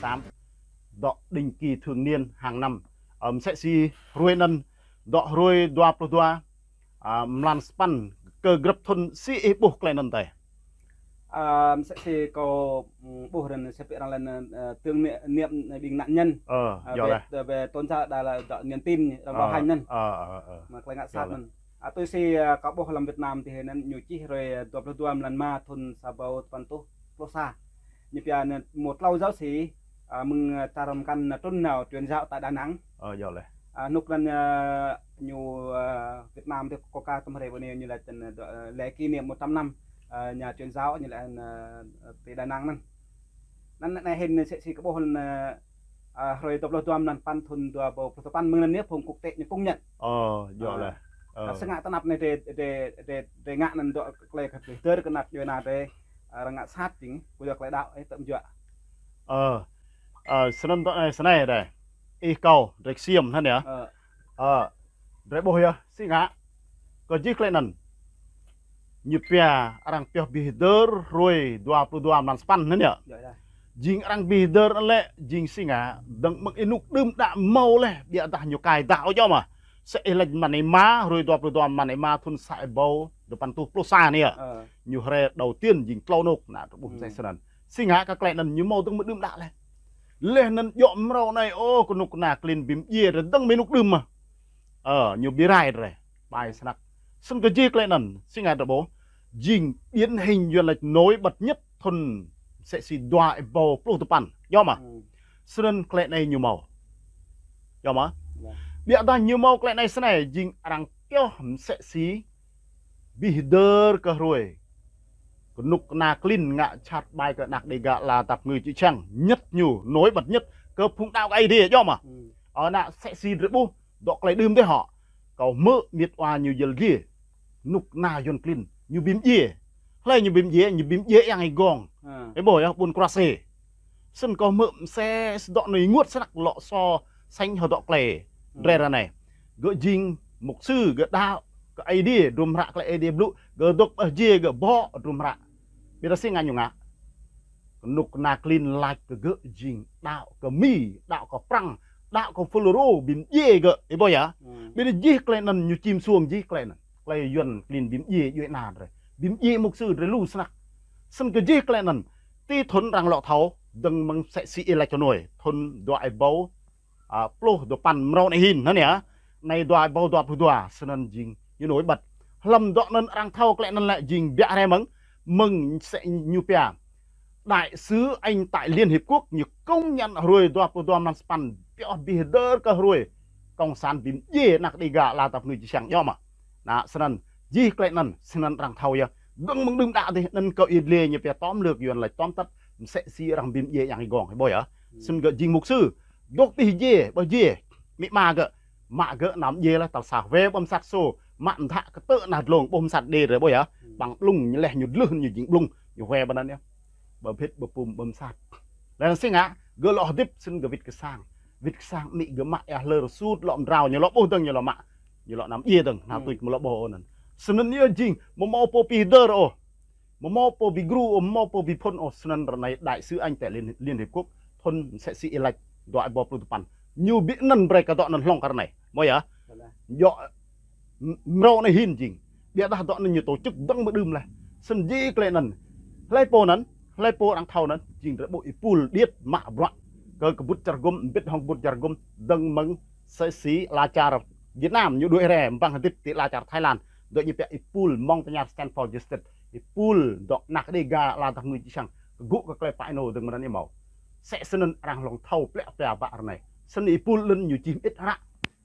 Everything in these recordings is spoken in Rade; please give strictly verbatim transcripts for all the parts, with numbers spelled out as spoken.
tám, dŏ định kỳ thường niên hàng năm. Ơ, msĕ si hruê anăn, dŏ hruê dua pluh dua, a, mlan sa păn, kơ grăp thŭn si ih ƀuh klei anăn tê? Ơ, msĕ si kâo, mm, ƀuh răn si pia arăng lăn, ơ, tưởng niệm, niệm ƀing nạn nhân. Ơ, Ơ, yơh leh. Về tôn giáo đa là dŏ niềm tin, arăng bảo hành anăn. Ơ, ơ, ơ. Mă klei ngă sat anăn. A, tui si, ơ, kâo ƀuh hlăm Việt Nam ti anăn ñu čih hruê, ơ, dua pluh dua mlan êma thŭn sa êbâo dua păn êtuh pluh sa. Ñu pia anăn mâo tlâo giáo sĩ, ơ, mơ̆ng, ơ, čar mkăn, ơ, trŭn nao truyền giáo tại Đà Nẵng. Ơ, yơh leh. Ơ, hnŭk anăn, ơ, ñu, ơ, Việt Nam ti kâo ka tăm hriê ƀơ anei ñu lač anăn, ơ, dŏ, ơ, lễ kỷ niệm một trăm năm, ơ, nhà truyền giáo ñu lač anăn, ơ, ti Đà Nẵng anăn. Anăn anei hĭn msĕ si kâo ƀuh anăn, ơ, ơ, hruê dua pluh dua mlan păn thŭn dua êbâo pluh dua păn mơ̆ng anăn yơh phung quốc tế ñu công nhận. Ơ, yơh leh. Ơ. Ơ, si ngă tơ anăp anei drei, drei, drei, drei ngă anăn dŏ klei kơ bi hdơr kơ anak djuê ana drei, ơ, arăng ngă sat jing, kơ yua klei đăo, ơ, tơm juă. Ơ, ơ, snăn dŏ anei snei drei. Ih kâo, drei ksiêm anăn yơh. Ơ. Ơ, drei ƀuh yơh, si ngă. Kơ jih klei anăn. Ñu pia arăng pioh bi hdơr hruê dua pluh dua mlan sa păn anăn yơh. Yơh, yơh. Jing arăng bi hdơr anăn lĕ, jing si ngă, dơ̆ng mơ̆ng ênuk đưm đă mâo leh, ƀiădah ñu kai dăo djŏ mơh. Msĕ ih lač mlan êma, hruê dua pluh dua mlan êma thŭn sa êbâo dua păn êtuh pluh sa anei yơh. Ơ. Ñu hriê đầu tiên jing tlâo ênuk, anăn drei ƀuh msĕ snăn. Si ngă kơ klei anăn ñu mâo dơ̆ng mơ̆ng đưm đă leh. Leh anăn djŏ mrâo anei, ơ, knŭk kna klin bi mdjiê drei dơ̆ng mơ̆ng ênuk đưm mơh. Ơ, ñu bi rai drei. Ƀai snăk. Snăn kơ jih klei anăn, si ngă drei ƀuh. Jing điển hình Yuăn lač nổi bật nhất thŭn msĕ si dua êbâo pluh dua păn. Djŏ mơh. Snăn klei anei ñu mâo. Djŏ mơh. Ƀiădah ñu mâo klei anei snei, jing arăng pioh msĕ si bi hdơr kơ hruê. Knŭk kna klin ngă jhat ƀai kơ anak Đêga ala dăp ngư čư̆ čhiăng. Nhất ñu, nổi bật nhất, kơ phung đăo kơ Aê Diê, djŏ mơh. Ơ, anăn msĕ si drei ƀuh, dŏ klei đưm dih hŏ. Kâo hmư̆ miêt wa ñu yăl dliê. Knŭk kna Yuăn klin, ñu bi mdjiê. Hlei ñu bi mdjiê, ñu bi mdjiê Yang Êgong. Ơ. Ih ƀuh yơh, ƀuôn Krasê. Snăn kâo hmư̆ msĕ si dŏ anei ênguôt snăk lŏ so sêñ hŏ dŏ klei. Drei ară anei. Gơ̆ jing mục sư, gơ̆ đăo kơ Aê Diê, hdruôm hră klei Aê Diê blŭ, gơ̆ dôk ƀơ djiê, gơ̆ bŏ hdruôm hră. Ƀiădah si ngă ñu ngă. Knŭk kna klin lač kơ gơ̆ jing đăo kơ Mi, đăo kơ Prăng, đăo kơ Fulro, bi mdjiê gơ̆, ih ƀuh yơh. Ƀiădah jih klei anăn ñu čĭm suông jih klei anăn. Klei Yuăn klin bi mdjiê djuê ana drei. Bi mdjiê mục sư drei lu snăk. Snăn kơ jih klei anăn. Ti thŭn arăng lŏ thâo, dơ̆ng mơ̆ng msĕ si ih lač kơ anei, thŭn dua êbâo, a, pluh dua păn mrâo anei hĭn, anăn yơh. Anei dua êbâo dua pluh dua, snăn jing ñu nổi bật. Hlăm dŏ anăn arăng thâo klei anăn lĕ jing ƀiă hriê mơ̆ng, mơ̆ng msĕ ñu pia. Đại sứ Anh tại Liên Hiệp Quốc ñu công nhận hruê dua pluh dua mlan sa păn pioh bi hdơr kơ hruê Cộng sản bi mdjiê anak Đêga ala dăp ngư čư̆ čhiăng djŏ mơh. Anăn snăn, jih klei anăn, snăn arăng thâo yơh. Dơ̆ng mơ̆ng đưm đă dih, anăn kơ yăl dliê ñu pia tóm lược Yuăn lač tóm tắt, msĕ si arăng bi mdjiê Yang Êgong, ih ƀuh yơh. Snăn gơ̆ jing mục sư, dôk ti djiê, ƀơ djiê, amĭ ama gơ̆, mă gơ̆ nao mdjiê leh tal sa hue ƀăm sat sô, mă mdhă ktư̆ nah dlông ƀuh msat đê drei ƀuh yơh. Ƀăng blŭng ñu leh ñu dlưh ñu jing blŭng, ñu hue ƀơ anăn yơh. Ƀơ bhĭt ƀơ pum ƀăm sat. Leh anăn si ngă, gơ̆ lŏ hdĭp snăn gơ̆ wĭt kơ sang. Wĭt kơ sang amĭ gơ̆ mă êa hlơr sut lŏ mdrao ñu lŏ ƀuh dơ̆ng ñu lŏ mă. Ñu lŏ nao mdjiê dơ̆ng, nao tuč amâo lŏ ƀuh ôh anăn. Snăn yơh jing, amâo mâo pô bi hdơr ôh. Amâo mâo pô bi gru ôh, amâo mâo pô bi phŭn ôh, snăn ară anei đại sứ Anh tại Liên, Liên Hiệp Quốc, thŭn msĕ si ih lač, dua êbâo pluh dua păn. Ñu bi anăn brei kơ dŏ anăn hlŏng kơ ară anei. Mâo yơh? Djŏ, m-, mrâo anei hĭn jing. Ƀiădah dŏ anăn ñu tổ chức dơ̆ng mơ̆ng đưm leh. Snăn jih klei anăn. Hlei pô anăn, hlei pô arăng thâo anăn, jing drei ƀuh êpul điêt mă bruă. Kơ kbŭt čar gŭm, mbĭt hŏng kbŭt čar gŭm, dơ̆ng mơ̆ng msĕ si ala čar Việt Nam ñu đuĕ hriê, mbăng hdĭp ti ala čar Thái Lan. Dŏ ñu pia êpul Montagnard Stand for Justice. Êpul dŏ anak Đêga ala dăp ngư čư̆ čhiăng. Kgŭ kơ klei pă ênô dơ̆ng mơ̆ng anăn ih mâo. Msĕ snăn arăng hlŏng thâo plĕ pia ƀă ară anei. Snăn êpul anăn ñu čih mơĭt hră.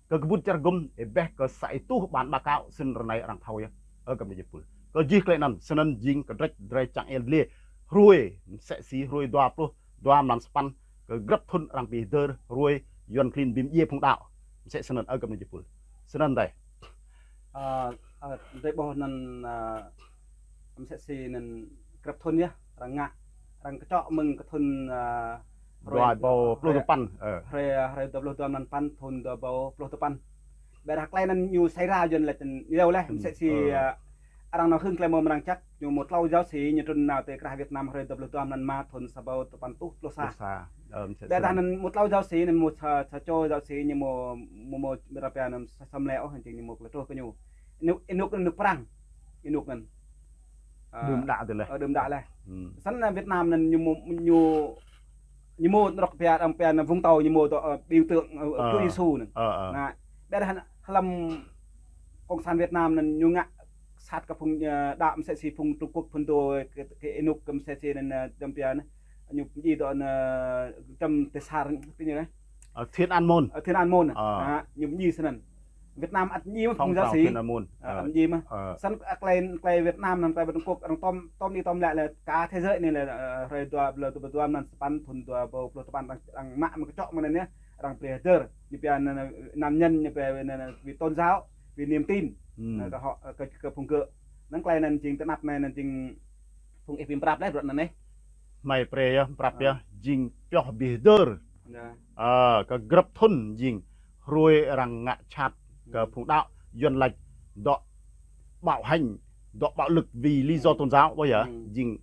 Kơ kbŭt čar gŭm, êbeh kơ sa êtuh bản báo cáo snăn ară anei arăng thâo yơh. Ơ găp ni jih êpul. Kơ jih klei anăn, snăn jing kdrêč drei čiăng yăl dliê. Hruê, msĕ si hruê dua pluh dua mlan sa păn, kơ grăp thŭn arăng bi hdơr, hruê, Yuăn klin bi mdjiê phung đăo. Msĕ snăn ơ găp ni jih êpul. Snăn dih. Ơ, ơ, drei ƀuh anăn, ơ, msĕ si anăn grăp thŭn yơh, arăng ngă, arăng kčŏk mơ̆ng kơ thŭn, ơ, hruê dua êbâo pluh dua păn, ơ. Hruê, hruê dua pluh dua mlan păn, thŭn dua êbâo pluh dua păn. Ƀiădah klei anăn ñu xảy ra Yuăn lač ñu leh, msĕ si, ơ, arăng nao hưn klei mâo mrang jăk, ñu mâo tlâo giáo sĩ, ñu trŭn nao ti krah Việt Nam hruê dua pluh dua mlan êma, thŭn sa êbâo dua păn êtuh pluh sa. Pluh sa. Ơ, msĕ snăn. Ƀiădah anăn mâo tlâo giáo sĩ anăn, mâo sa, sa čô giáo sĩ ñu mâo, mâo, mâo ƀiădah pia anăn sa, sa mlei ôh, jing ñu mâo klei truh kơ ñu. Ênuk, ênuk anăn ênuk Prăng. Ênuk anăn. Ơ, đưm đă dih leh. Ơ, đưm đă leh. Hmm. Snăn anăn Việt Nam anăn ñu mâo, ñu, ñu mâo anôk pia, arăng pia anăn Vũng Tàu ñu mâo dŏ, ơ, biểu tượng, ơ, Chúa Giêsu anăn. Ơ, ơ. Anăn, ƀiădah anăn hlăm Cộng sản Việt Nam anăn ñu ngă sat kơ phung, ơ, đăo msĕ si phung Trung Quốc phŭn dô kơ, kơ ênuk kơ msĕ si anăn, ơ, dăm pia anăn. Ñu djiê dŏ anăn, dăm tê sar, ti ñu anăn. Ơ, Thiên An Môn. Ơ, Thiên An Môn. Ơ. Anăn, ñu djiê snăn. Việt Nam ăt djiê mơh phung giáo sĩ. Thiên An Môn. Ơ, ăt djiê mơh. Ơ. Snăn, ơ, klei, klei Việt Nam anăn klei Trung Quốc, arăng tóm, tóm đi tóm lại là cả thế giới anei là, ơ, hruê dua, dua, dua, dua anăn sa păn, thŭn dua êbâo pluh sa păn arăng, arăng mă mơ̆ng kčŏk mơ̆ng anăn yơh, arăng brei hdơr. Ñu pia anăn, anăn, nạn nhân, ñu pia anăn, anăn vì tôn giáo, vì niềm tin. Hmm. Anăn kơ họ, kơ, kơ phung gơ̆. Anăn klei anăn jing ti anăp anei anăn jing phung ih bi mprăp leh bruă anăn anei. Hmei brei yơh, mprăp yơh, jing pioh bi hdơr. Ơ, kơ grăp thŭn jing hruê arăng ngă jhat kơ phung đăo, Yuăn lač dŏ bạo hành, dŏ bạo lực vì lý do tôn giáo, ƀuh yơh, jing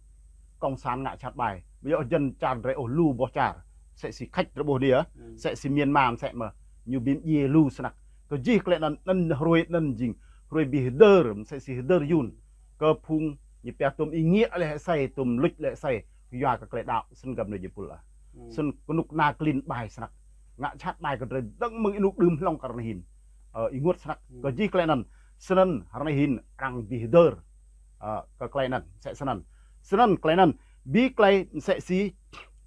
cộng sản ngă jhat ƀai. Ƀuh yơh, jăn čar drei ôh lu boh čar. Msĕ si Khač drei ƀuh anei yơh, msĕ si Myanmar msĕ mơh. Ñu bi mdjiê lu snăk. Kơ jih klei anăn, anăn hruê anăn jing hruê bi hdơr, msĕ si hdơr yŭn kơ phung ñu pia tuôm êngiê leh asei, tuôm luč leh asei, kyua kơ klei đăo, snăn găp anei jih pul ah. Snăn knŭk kna klin ƀai snăk. Ngă jhat ƀai kơ drei dơ̆ng mơ̆ng ênuk đưm hlŏng kơ ară anei hĭn. Ơ, ênguôt snăk. Kơ jih klei anăn, snăn ară anei hĭn arăng bi hdơr. Ơ, kơ klei anăn, msĕ snăn. Snăn klei anăn, bi klei msĕ si,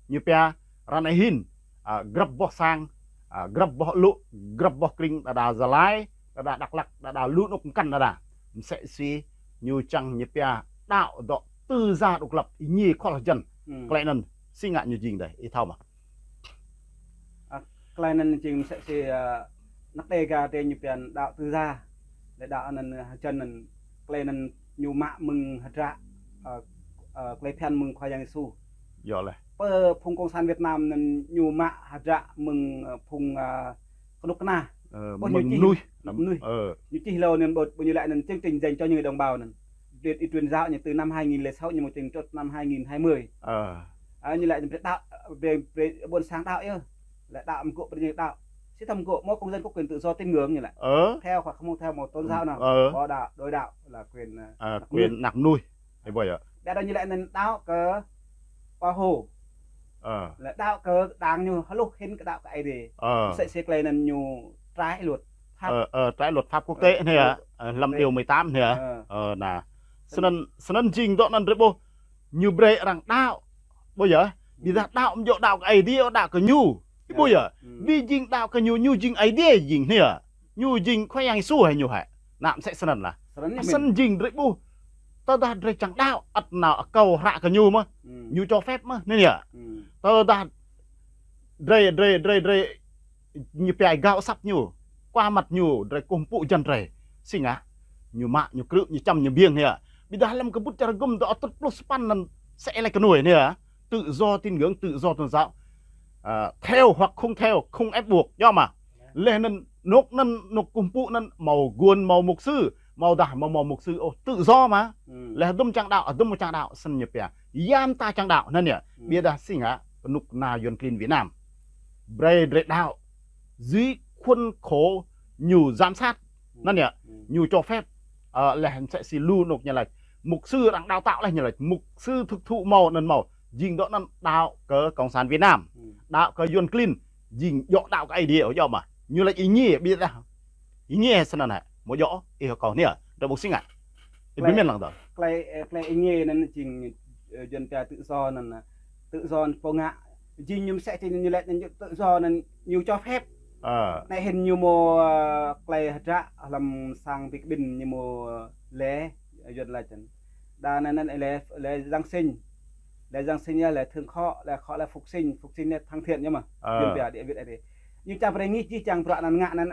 ñu pia, ară anei hĭn, ơ, grăp boh sang, ơ, grăp boh alŭ, grăp boh krĭng, đa đa Gia Lai, đa đa Dak Lak, đa đa lu anôk mkăn đa đa. Msĕ si ñu čiăng ñu pia đăo dŏ tự do độc lập, êngiê khua jăn. Hmm. Klei anăn si ngă ñu jing dih, ih thâo mơh. Ơ, klei anăn jing msĕ si, ơ, anak Đêga drei ñu pia đăo tự do. Leh đăo anăn, ơ, hjăn anăn, klei anăn ñu mă mơ̆ng hdră, ơ, ơ, klei bhiăn mơ̆ng Khua Yang Yêsu. Yơh leh. Pơ phung cộng sản Việt Nam anăn ñu mă hdră mơ̆ng, ơ, phung, ơ, knŭk kna. Ơ, ƀuh ñu mơ̆ng čih, mnuih. Mnuih. Ơ. Ñu čih êlâo anăn ƀuh, ƀuh ñu lač anăn chương trình dành cho những người đồng bào anăn. Truyền, truyền giáo ñu từ năm hai nghìn lẻ sáu ñu mâo chương trình truh năm hai nghìn hai mươi. Ơ. Ơ, ñu lač anăn brei đăo, brei, brei ƀuôn sang đăo yơh. Leh đăo mgô̆ brei ñu đăo. Si thăm mgô̆, mỗi công dân có quyền tự do tín ngưỡng ñu lač. Ơ. Theo hoặc không theo một tôn giáo nào. Ơ. Có đạo, đổi đạo là quyền, ơ, quyền anak mnuih. Ơ, ƀuh yơh. Đa đa ñu lač anăn đăo kơ Pahô. Ơ. Leh đăo kơ đảng ñu, hluh hĭn kơ đăo kơ Aê Diê. Ơ. Msĕ si klei anăn ñu trái luật pháp. Ơ, ơ, trái luật pháp quốc tế anei ah. Ơ, hlăm điều mười tám anei ah. Ơ. Ơ, anăn. Snăn, snăn jing dŏ anăn drei ƀuh. Ñu brei arăng đăo. Ƀuh yơh. Ƀiădah đăo amâo djŏ đăo kơ Aê Diê, đăo kơ ñu. Ih ƀuh yơh. Bi jing đăo kơ ñu, ñu jing Aê Diê jing anei ah. Ñu jing Khua Yang Yêsu hĕ ñu hĕ. Anăn msĕ snăn lah. Snăn jing drei ƀuh. Tơdah drei čiăng đăo, ăt nao akâo hră kơ ñu mơh. Hmm. Ñu cho phép mơh, anăn yơh. Hmm. Tơdah drei, drei, drei, drei, ñu pia gao asăp ñu, qua mặt ñu, drei kkuh mpŭ hjăn drei. Si ngă, ñu mă, ñu krư̆, ñu čăm, ñu biêng anei ah. Ƀiădah hlăm kbŭt čar hgŭm dŏ atŭt pluh sa păn anăn msĕ lač knuih anei ah. Tự do tín ngưỡng, tự do tôn giáo. À, theo hoặc không theo, không ép buộc, yơh mơh. Leh anăn, anôk anăn, anôk kkuh mpŭ anăn, mâo guôn, mâo mục sư, mâo dah, mâo, mâo mục sư, ôh, tự do mơh. Hmm. Leh dŭm čiăng đăo, dŭm čiăng đăo, snăn ñu pia. Ya mta čiăng đăo, anăn yơh. Hmm. Ƀiădah si ngă, knŭk kna Yuăn klin Việt Nam. Brei drei đăo, dưới khuôn khổ ñu giám sát. Hmm. Anăn yơh, hmm, ñu cho phép, ơ, leh msĕ si lu anôk ñu lač. Mục sư arăng đào tạo leh ñu lač. Mục sư thực thụ mâo anăn mâo. Jing dŏ anăn đăo kơ Cộng sản Việt Nam. Hmm. Đăo kơ Yuăn klin. Jing djŏ đăo kơ Aê Diê, djŏ mơh. Ñu lač êngiê, ƀiădah êngiê snăn hĕ. Mâo djŏ, ih kâo anei ah. Drei ƀuh si ngă. Ih bi mĭn lăng dơ̆ng. Klei, ơ, klei êngiê anăn jing, ơ, Yuăn pia tự do anăn, ơ, tự do pô ngă. Jing ñu msĕ si ñu lač anăn tự do anăn ñu cho phép. Ơ. Anei hĭn ñu mâo, ơ, klei hdră hlăm sang bi kƀĭn ñu mâo, ơ, lễ, ơ, Yuăn lač anăn. Đa anăn anăn lễ, lễ Giáng sinh. Lễ Giáng sinh yơh, lễ thương khọ, lễ khọ, lễ phục sinh, phục sinh lễ thăng thiên yơh mơh. Ơ. Yuăn pia đi Việt Aê Diê. Ñu čiăng brei ngih jih jang bruă anăn ngă anăn.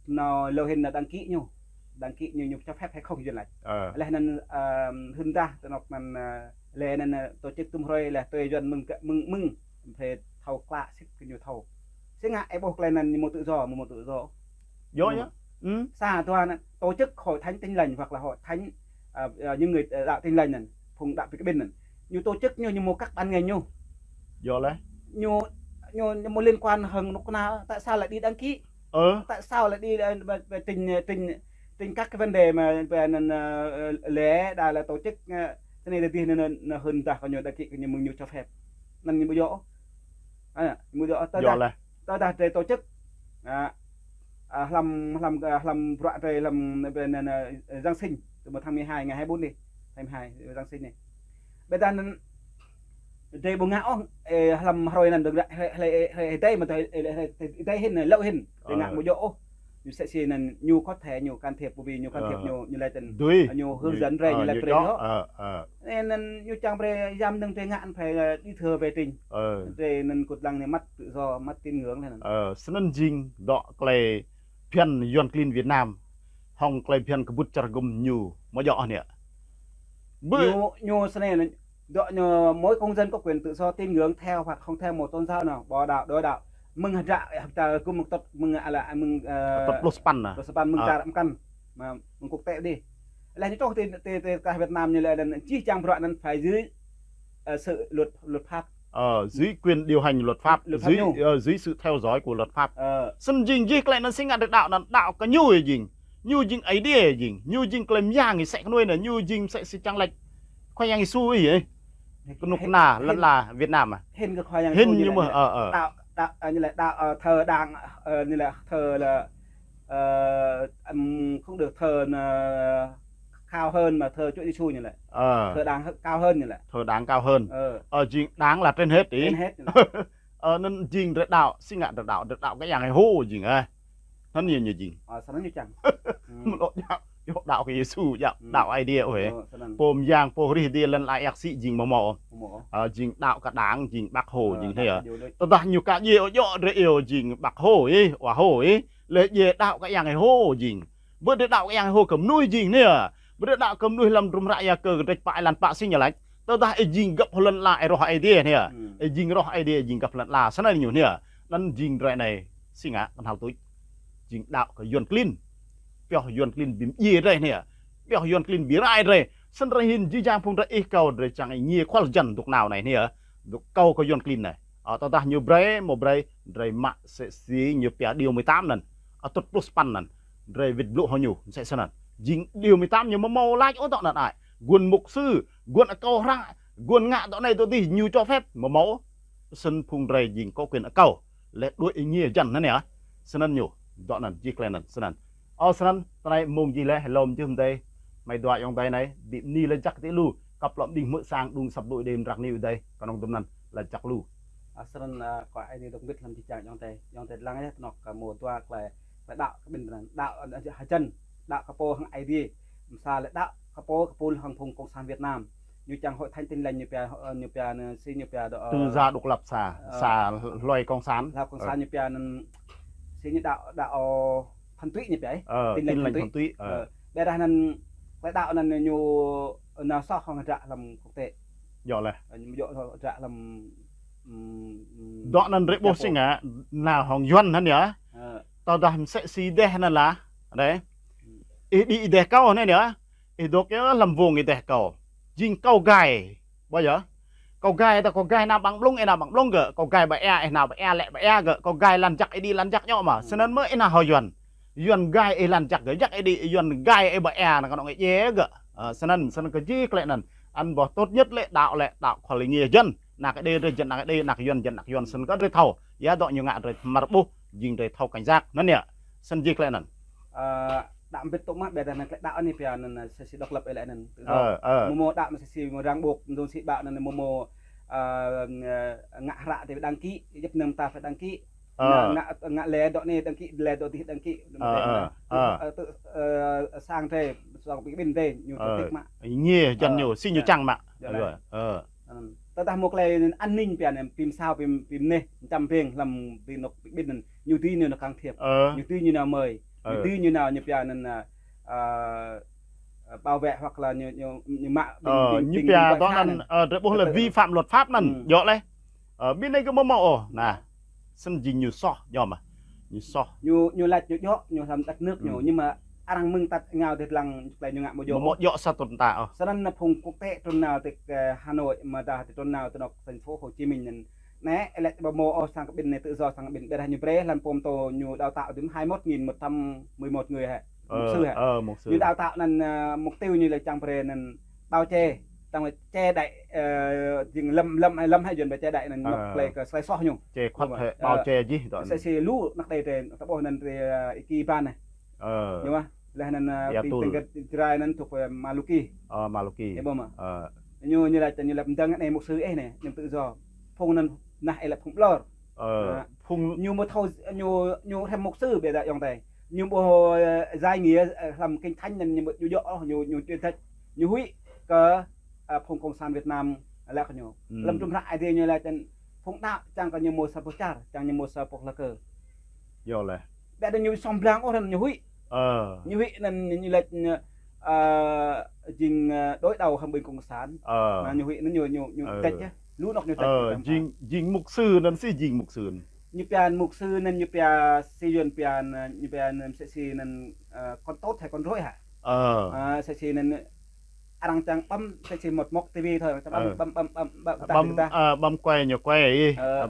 Nao lŏ hĭn đăng ký ñu. Đăng ký ñu, ñu cho phép hay không Yuăn lač. Ơ. Leh anăn, ơ, hưn dah, ti anôk anăn, ơ, leh anăn, ơ, tổ chức tŭm hruê leh tui Yuăn mơ̆ng, mơ̆ng, mơ̆ng. Brei thâo klă sĭt kơ ñu thâo. Si ngă ih ƀuh klei anăn ñu mâo tự do, mâo, mâo tự do. Djŏ yơh. Hmm. Sa dua anăn, tổ chức hội thánh Tin Lành hoặc là hội thánh, ơ, ơ, những người, ơ, đạo Tin Lành anăn, phung đăo bi kƀĭn anăn. Ñu tổ chức ñu, ñu mâo các ban ngành ñu. Djŏ leh. Ñu, ñu, ñu mâo liên quan hŏng knŭk kna, tại sao lại đi đăng ký? Ờ. Tại sao lại đi, ờ, về, về trình, trình, trình các cái vấn đề mà về, ờ, lễ, là tổ chức, ờ, thế này là đi, nó, nó, nó hơn ta có ñu đăng ký, có ñu mơ̆ng ñu cho phép. Anăn ñu ƀu djŏ. À, ƀu djŏ, tơdah, tơdah drei tổ chức. À, à, hlăm, hlăm, à, hlăm bruă drei hlăm, về, ờ, ờ, Giáng sinh, từ một tháng mười hai, ngày hai mươi bốn đi, hai mươi hai, Giáng sinh này. Ƀiădah anăn drei ƀu ngă ôh, ơ, hlăm hruê anăn dơ̆ng hlei, hlei, hlei, hlei êdei mă tơ, hlei, hlei, hlei êdei hĭn, lŏ hĭn, drei ngă ƀu djŏ ôh. Ñu msĕ si anăn, ñu có thể ñu can thiệp, ƀu bi ñu can thiệp, ñu, ñu leh tăn, ñu hướng dẫn drei, ñu leh trei ñu. Anăn ñu čiăng brei yăm dơ̆ng drei ngă anăn phải, ơ, đi thưa về trình. Drei anăn kŭt lăng anei mất tự do, mất tín ngưỡng leh anăn. Ơ, snăn jing dŏ klei bhiăn Yuăn klin Việt Nam hŏng klei bhiăn kbŭt čar hgŭm ñu mâo djŏ anei. Ñu, ñu snei anăn, dŏ ñu mỗi công dân có quyền tự do tín ngưỡng theo hoặc không theo một tôn giáo nào, bỏ đạo, đổi đạo. Mơ̆ng hdră, hdră hgŭm mơ̆ng tŭt, mơ̆ng ala, mơ̆ng, ơ, tŭt pluh sa păn nă. Pluh sa păn mơ̆ng čar mkăn, mơ̆ng quốc tế đi. Leh ñu truh ti, ti, ti, ti Việt Nam ñu leh anăn jih jang bruă anăn phải dưới, ờ, sự luật, luật pháp. Ờ, dưới quyền điều hành luật pháp, luật pháp dưới, ờ, dưới sự theo dõi của luật pháp. Snăn jing jih klei anăn si ngă drei đăo anăn đăo kơ ñu jing. Ñu jing Aê Diê jing. Ñu jing klei myang ih sĕ knuê nă, ñu jing msĕ si čiăng lač Khua Yang Yêsu ih, ơ. Knŭk kna lăn ala Việt Nam ah. Hĭn kơ Khua Yang Yêsu ñu leh, ơ, ơ. Đăo, đăo, ơ, ñu leh đăo, ơ, thờ đàng, ơ, ñu leh thờ là, ơ, ừm, không được thờ là cao hơn mà thờ Chúa Giêsu ñu leh. Ờ. Thờ đàng hơ-, cao hơn ñu leh. Thờ đàng cao hơn. Ờ. Ờ, jing đàng là trên hết ý. Trên hết ñu leh. Ơ, anăn jing drei đăo, si ngă drei đăo, drei đăo kơ Yang Êhô jing, ơ. Anăn ñu, ñu jing. Ơ, snăn ñu čiăng. Mlŏ djăp, djŏ đăo kơ Yêsu, djăp đăo Aê Diê ôh. Ơ, snăn. Pô myang, pô hrih Diê lăn ala êa ksĭ jing mâo mâo. Mâo mâo. Ơ, jing đăo kơ đảng, jing Bác Hồ, jing anei. Tơdah ñu ka djiê ôh djŏ drei iêu jing Bác Hồ ih, Wa Hồ ih, leh djiê đăo kơ Yang Êhô jing. Ƀiădah đăo kơ Yang Êhô kơ mnuih jing anei. Ƀiădah đăo kơ mnuih hlăm hdruôm hră Yakơ kdrêč pă êlan pă si ñu lač. Tơdah ih jing găp hlăm lăn ala ih roh Aê Diê anei. Ih jing roh Aê Diê jing găp hlăm lăn ala. Snăn ñu anei. Anăn jing drei anei si ngă knhal tuč. Jing đăo kơ Yuăn klin. Pioh Yuăn klin bi mdjiê drei anei. Pioh Yuăn klin bi rai drei. Snăn drei hĭn jih jang phung drei ih kâo drei čiăng êngiê khual hjăn dôk nao anei anei. Dôk kâo kơ Yuăn klin anei. Ơ, tơdah ñu brei, mâo brei, drei mă msĕ si ñu pia điều mười tám anăn. Ơ, tŭt pluh sa păn anăn. Drei wĭt blŭ hŏng ñu, msĕ snăn. Jing điều mười tám ñu mâo mâo lač ôh dŏ anăn ai. Guôn mục sư, guôn akâo hră, guôn ngă dŏ anei dŏ dih ñu cho phép, mâo mâo. Snăn phung drei jing có quyền akâo. Leh đuĕ êngiê hjăn anăn yơh. Snăn ñu, dŏ anăn, jih klei anăn, snăn. Ơ, snăn, ti anei mông jih leh, hlŏng jih mdei. Hmei dua ayŏng adei anei, bi mni lač jăk ti lu, kăp lŏ mđing hmư̆ sang, đŭng asăp lu êdei mdrak niu êdei, knŏng dŭm anăn, lač jăk lu. Ơ, snăn, ơ, kơ ai ni dôk mbĭt hlăm jih jang ayŏng adei, ayŏng adei dlăng yơh, ti anôk kơ mâo dua klei, klei đăo kơ ƀĭn anăn, đăo, ơ, hjăn, đăo kơ pô hŏng Aê Diê, msĕ leh đăo kơ pô, kơ pô hŏng phung cộng sản Việt Nam. Ñu čiăng Hội Thánh Tin Lành ñu pia, ơ, ñu pia anăn, si ñu pia dŏ, ơ, Tư Gia Độc Lập sa, ơ, sa hluê cộng sản. Hluê cộng sản ñu pia anăn, si ñu đăo, đăo thuần túy ñu pia, ơ, Tin Lành thuần túy. Ơ. Ƀiădah anăn, klei đăo anăn ñu nao soh hŏng hdră hlăm quốc tế. Djŏ leh. Ơ, ñu djŏ hdră hlăm, ưm, ưm, dŏ anăn drei ƀuh si ngă, nao hŏng Yuăn anăn yơh. Ơ. Tơdah msĕ si êdeh anăn lah, anei. Ih đĭ êdeh kâo anăn yơh. Ih dôk yơh hlăm wông êdeh kâo. Jing kâo gai. Ƀuh yơh. Kâo gai, tơ kâo gai nao ƀăng blŭng, ih nao ƀăng blŭng gơ̆. Kâo gai ba êa, ih nao ba êa, lĕ ba êa gơ̆. Kâo gai lăn jăk ih đĭ lăn jăk djŏ mơh. Snăn mơh ih nao hŏng Yuăn. Yuăn gai ih lăn jăk gơ̆, jăk ih đĭ, Yuăn gai ih ba êa, anăn knŏng ih djiê gơ̆. Ơ, snăn, snăn kơ jih klei anăn. Anăn boh tốt nhất lĕ đăo lĕ, đăo khual êngiê hjăn. Anak Êđê drei hjăn anak Êđê, anak Yuăn hjăn anak Yuăn, snăn kơ drei thâo. Ya dŏ ñu ngă drei mă ƀuh, jing drei thâo cảnh giác. Anăn yơh. Snăn jih klei anăn. Ơ, đăo mbĭt tŭ mă ƀiădah anăn klei đăo anei pia anăn, ơ, si, si độc lập ih leh anăn. Tự do. Ơ, ơ. Mâo mâo đăo msĕ si mâo ràng buộc, mdŭn si ƀă anăn mâo mâo, ơ, ngă hră drei đăng ký, djăp anăn ta phải đăng ký. Ơ. Ngă, ngă, ngă leh dŏ anei đăng ký, leh dŏ dih đăng ký. Ơ, ơ, ơ. Ơ, tự, ơ, sang drei, sang bi kƀĭn drei, ñu, ơ, tự mă. Êngiê hjăn ñu, si ñu čiăng mă. Ơ. Ơ. Ơ, tơdah mâo klei an ninh pia anăn, bi msao, bi, bi mneh, mčăm beng, hlăm bi anôk bi kƀĭn anăn, ñu dưi ñu nao can thiệp. Ơ. Ñu dưi ñu nao mời. Ơ. Ñu dưi ñu nao ñu pia anăn, ơ, ơ, bảo vệ hoặc là ñu, ñu, ñu mă, ơ, bi, ñu bi, pia bi dŏ anăn, ơ, drei ƀuh leh vi phạm luật pháp anăn, djŏ leh. Ơ, bi anei kơ mâo mâo ôh, nah. Snăn jing ñu soh, djŏ mơh. Ñu soh. Ñu, ñu lač ñu djŏ, ñu hlăm đất nước ñu, nhưng mà arăng mơ̆ng tăt êngao dih dlăng klei ñu ngă mâo djŏ. Mâo mâo djŏ sa tŭn ta ôh. Snăn anăn phung quốc tế trŭn nao ti, ơ, Hà Nội, amâodah ti trŭn nao ti anôk thành phố Hồ Chí Minh anăn. Nĕ, ih lač ƀu mâo ôh sang kƀĭn anei tự do sang kƀĭn, ƀiădah ñu brei hlăm pô mtô ñu đào tạo dŭm hai mốt nghìn một trăm mười một người hĕ. Mục sư hĕ. Ờ, mục sư. Ñu đào tạo anăn, ơ, mục tiêu ñu lač čiăng brei anăn bao che, čiăng che đậy, ơ, jing lăm, lăm, lăm hĕ yuăn ba che đậy anăn mă klei kơ klei soh ñu. Che khuăt hĕ, bao che jih dŏ. Msĕ si lu anak đei drei, ta ƀuh anăn drei, ơ, Y Kiban anei. Ơ. Ñu mă, leh anăn, ơ, Yatul. Tĭng kơ Jrai anăn thŭk, ơ, Maluki. Ơ, Maluki. Ih ƀuh mơh. Ơ. Ñu, ñu lač, ñu lač mdơ̆ng anei mục sư ih anei, ñu tự do. Phung anăn nah ih lač phung ƀlŏr. Ơ, phung ñu mâo thâo, ñu, ñu hrăm mục sư ƀiădah ayŏng adei. Ñu ƀuh, ơ, giải nghĩa, ơ, hlăm Kinh Thánh anăn ñu mâo djŏ djŏ, ñu, ñu truyền thuyết, ñu huĭ kơ, ơ, phung cộng sản Việt Nam lač kơ ñu. Hlăm hdruôm hră Aê Diê ñu lač anăn phung đăo čiăng kơ ñu mâo sa boh čar, čiăng ñu mâo sa boh hlăk kơ. Yơh leh. Ƀiădah ñu sŏng blang ôh anăn ñu huĭ. Ơ. Ñu huĭ anăn ñu lač, ơ, jing, ơ, đối đầu hăm ƀing cộng sản. Ơ. Anăn ñu huĭ anăn ñu, ñu, ñu têč yơh. Lu anôk ñu têč. Ơ, jing, jing mục sư anăn si jing mục sư. Ñu pia mục sư anăn ñu pia si yuăn pia, ơ, ñu pia anăn msĕ si anăn, ơ, con tốt hay con rối hĕ. Ơ. Ơ, msĕ si anăn arăng čiăng ƀăm, msĕ si mŏt mŏk ti vi thôi, ƀăm, ƀăm, ƀăm, ƀăm, ƀăm, ƀăm, ƀăm, ơ,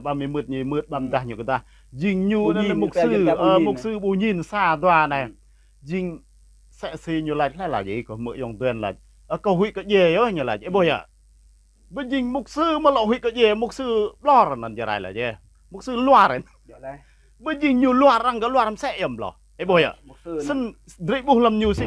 ƀăm êmưt ñu êmưt, ƀăm êdah ñu êdah. Jing ñu anăn mục sư, ơ, mục sư ƀu ñin sa dua anei. Jing msĕ si ñu lač leh lač ih kơ mơ̆ng ayŏng adei lač. Ơ, kâo huĭ kơ djiê yơh ñu lač. Ih ƀuh yơh. Ƀu jing mục sư mă lŏ huĭ kơ djiê, mục sư ƀlŏr anăn Jrai lač yơh. Mục sư luar anăn. Ƀu jing ñu luar arăng kơ luar msĕ yơh mă lŏ. Ih ƀuh yơh. Snăn drei ƀuh hlăm ñu si.